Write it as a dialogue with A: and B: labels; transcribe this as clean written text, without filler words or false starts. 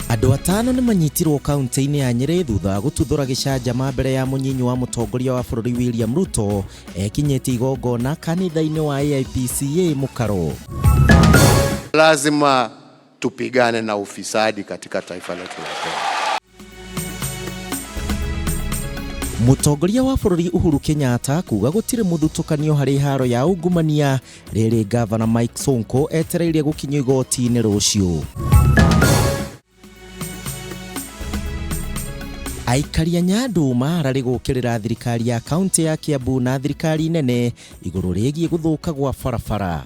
A: Andũ atano nĩ manyitirwo kaunti-inĩ ya Nyĩrĩ thutha wa gũtuthũra gĩcanjama mbere ya mũnyinyi wa mũtongoria wa bũrũri William Ruto ekinyĩtie igongona kanitha-inĩ wa AIPCA Mũkaro.
B: Lazima tupigane na ufisadi katika taifa letu la Kenya.
A: Mũtongoria wa bũrũri Uhuru Kenyatta kuga gũtirĩ mũthutũkanio harĩ haro ya ungumania rĩrĩ Gavana Mike Sonko etereire gũkinyio igoti-inĩ rũciũ. Aikari a Nyanduma ararĩ gũkĩrĩra thirikari ya kaunti ya Kiambu na thirikari nene igũrũ rĩgiĩ gũthũka gwa barabara.